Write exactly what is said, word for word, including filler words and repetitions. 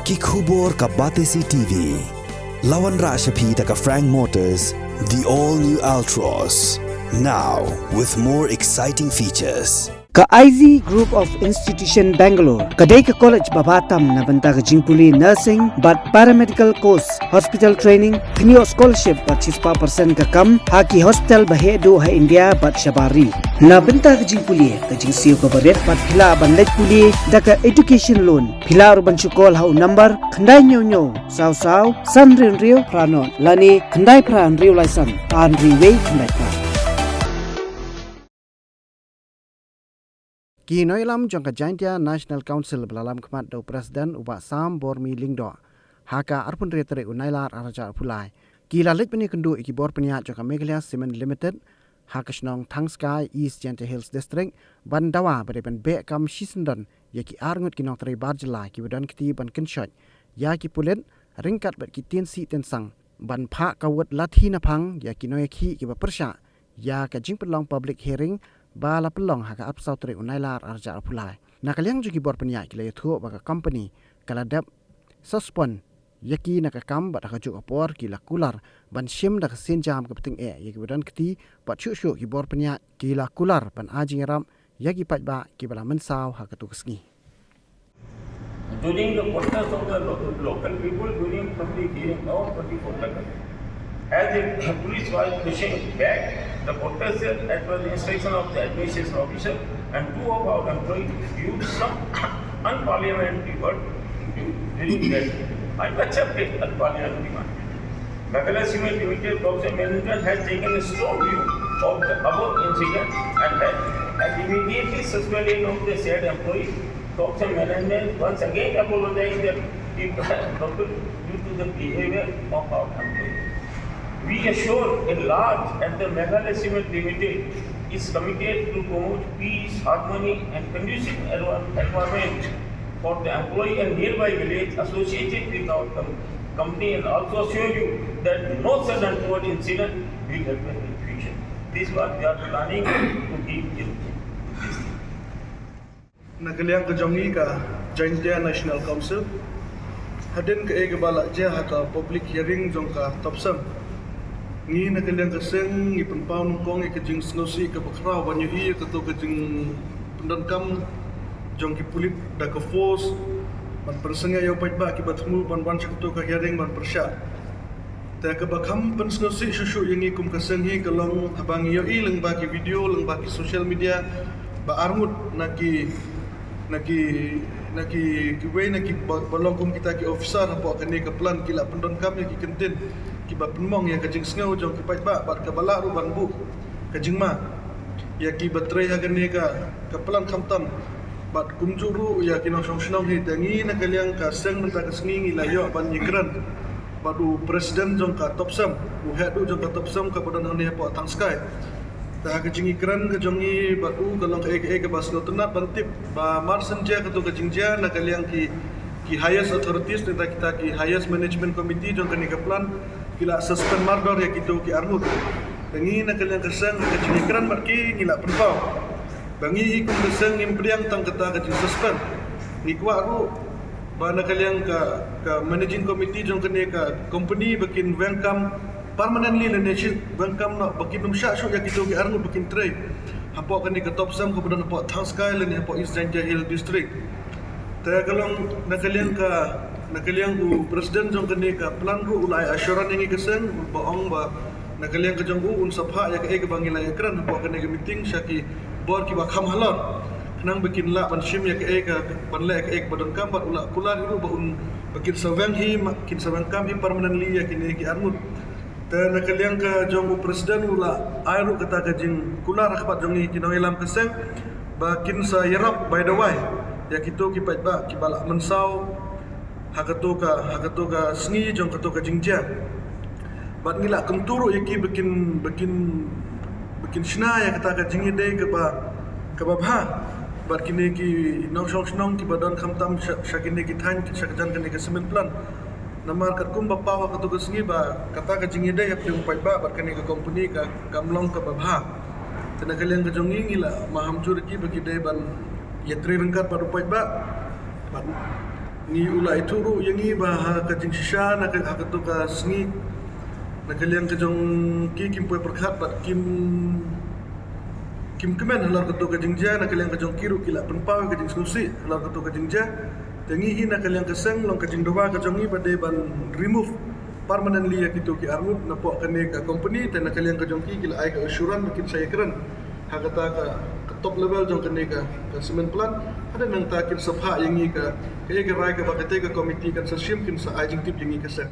Ki khubor ka Batesi T V. La wanrah sha phi da ka Frank Motors, the all new Altroz. Now with more exciting features. Ka I Z Group of Institution Bangalore ka dei ka college ba bha tam na bynta ka jingpule nursing bad paramedical course, hospital training, pynïoh scholarship bad shispah percent ka kam ha ki hospital ba heh duh ha India bad shabar ri. Na bynta ka jingpule, ka jingsiew kaba rit bad phi lah ban leit pule da ka education loan. Phi lah ruh ban shu call ha u number khyndai hynñiew hynñiew saw saw san hynriew hynriew phra nod lane khyndai phra hynriew lai san ar hynriew wei khyndai phra. Ki nongïalam jong ka Jaintia National Council ba la lam khmat da u President u Bah Sam Bormi Lyngdoh ha ka arphew hynriew tarik u Nailar arhajar arphew lai ki la leit ban ïakynduh ïa ki bor pynïaid jong ka Meghalaya Cement Limited ha ka shnong Thangskai, East Jaintia Hills District, ban dawa ba dei ban beh kam shisyndon ïa ki arngut ki nongtrei bar jylla kiba don kti ban kynshoit ïa ki pulit ryngkat bad ki tien sih tien sang ban phah ka wut lathi naphang ïa ki nongïakhih kiba pyrshah ïa ka jingpynlong public hearing ba la pynlong ha ka arphew saw tarik u Nailar arhajar arphew lai. Na ka liang jong ki bor pynïaid ki la ïathuh ba ka company ka la dep suspend ïa ki na ka kam bad ha kajuh ka por ki la kular ban shim da ka sienjam kaba tyngeh ïa kiba don kti bad shuh shuh ki bor pynïaid ki la kular ban ai jingïarap ïa ki paidbah kiba la mynsaw ha katto ka sngi. During the protest of the lo-, local people during public hearing on twenty-fourth August, as the police was pushing back, the protester, as per the instruction of the administration officer and two of our employees, used some unparliamentary word during that. I accepted unparliamentary word. Meghalaya Cement Limited top management has taken a strong view of the above incident and has, has immediately suspended of the said employee. Top management once again apologized that it due to the behavior of our employees. We assure a large and the Meghalaya Cement Limited is committed to promote peace, harmony and conducive envi-, environment for the employee and nearby village associated with our com-, company, and also assure you that no such untoward incident will happen in future. This is what we are planning to give in this thing. Na ka liang ka jong ngi ka Jaintia National Council, hadien kaei kaba la jia ha ka public hearing jong ka TOPSEM, ngi na ka liang ka seng ngi pynpaw nyngkong ïa ka jingsngewsih kaba khraw ban ïohi ïa kato ka jingpyndonkam jong ki pulit da ka force ban pynsangeh ïa u paidbah kiba thmu ban wan sha kato ka hearing ban pyrshah. Te kaba kham pynsngewsih shuh shuh ïa ngi kum ka seng hi ka long haba ngi ïohi lyngba ki video, lyngba ki social media, ba arngut na ki, na ki, na ki, kiwei na ki ba, ba long kum kita ki officer hapoh kane ka plant ki la pyndonkam ïa ki kyntien kiba pynmong ïa ka jingsngew jong ki paidbah bad kaba lah ruh ban buh ka jingma ïa kiba trei ha kane ka, ka plant khamtam bad kumjuh ruh ïa ki nongshong shnong hi. Te ngi na ka liang ka seng mynta ka sngi ngi la ïoh ban ïakren bad u president jong ka TOPSEM, u heh duh jong ka TOPSEM kaba don hangne hapoh Thangskai. Te ha ka jingïakren ka jong ngi bad u ka long kaei kaei kaba sngewtynnat ban tip ba mar shen jia kato ka jingjia na ka liang ki, ki highest authorities, kita, kita ki highest management committee jong kane ka plant ki la suspend mardor ïa kito ki arngut. Te ngi na ka liang ka seng ha ka jingïakren bad ki ngi la pynpaw ba ngi hi kum ka seng ngim pdiang tang kata ka jingsuspend. Ngi kwah ruh ba na ka liang ka, ka managing committee jong kane ka company ba kin weng kam permanently lane shi weng kam noh, ba kin ym shah shuh ïa kito ki arngut ba kin trei hapoh kane ka TOPSEM kaba don hapoh Thangskai lane hapoh East Jaintia Hills District. Te ka long na ka liang ka, na ka liang u president jong kane ka plant ruh u la ai assurance ïa ngi ka seng, ba ong ba na ka liang ka jong u un sa phah ïa kaei kaba ngi la ïakren hapoh kane ka meeting sha ki bor kiba kham halor, khnang ba kin lah ban shim ïa kaei ka, ban leh kaei kaba donkam bad u la kular ruh ba un, ba kin sa weng hi, ma, kin sa weng kam hi permanently ïa kine ki arngut. Te na ka liang ka jong u president u la ai ruh kata ka jingkular ha khmat jong ngi ki nongïalam ka seng ba kin sa ïarap bai dawai ïa kito ki paidbah kiba la mynsaw ha kato ka, ha kato ka sngi jong kato ka jingjia. Bad ngi la kyntu ruh ïa ki ba kin, ba kin, ba kin shna ïa kata ka jingïadei kaba, kaba bha bad kine ki nongshong shnong kiba don khamtam sha, sha kine ki thaiñ, sha ka jan kane ka cement plant. Namar katkum ba paw ha kato ka sngi ba kata ka jingïadei hapdeng u paidbah bad kane ka company ka, kam long kaba bha. Te na ka liang ka jong ngi ngi la maham jur ïa ki ba ki dei ban ïatrei ryngkat bad u paidbah. Bad Ngi u la ïathuh ruh ïa ngi ba ha ka jingshisha na ka, ha kato ka sngi, na ka liang ka jong ki kim poi pyrkhat bad kim, kim kmen halor kato ka jingjia, na ka liang ka jong ki ruh ki la pynpaw ka jingsngewsih halor kato ka jingjia. Te ngi hi na ka liang ka seng, long ka jingdawa ka jong ngi ba dei ban remove permanently ïa kito ki arngut napoh kane ka company, te na ka liang ka jong ki ki la ai ka assurance ba kin sa ïakren ha kata ka, ka top level jong kane ka, ka cement plant. Hadien nangta kin sa phah ïa ngi ka, ka ïa ka rai kaba kata ka committee kan sa shim, kin sa ai jingtip ïa ngi ka seng.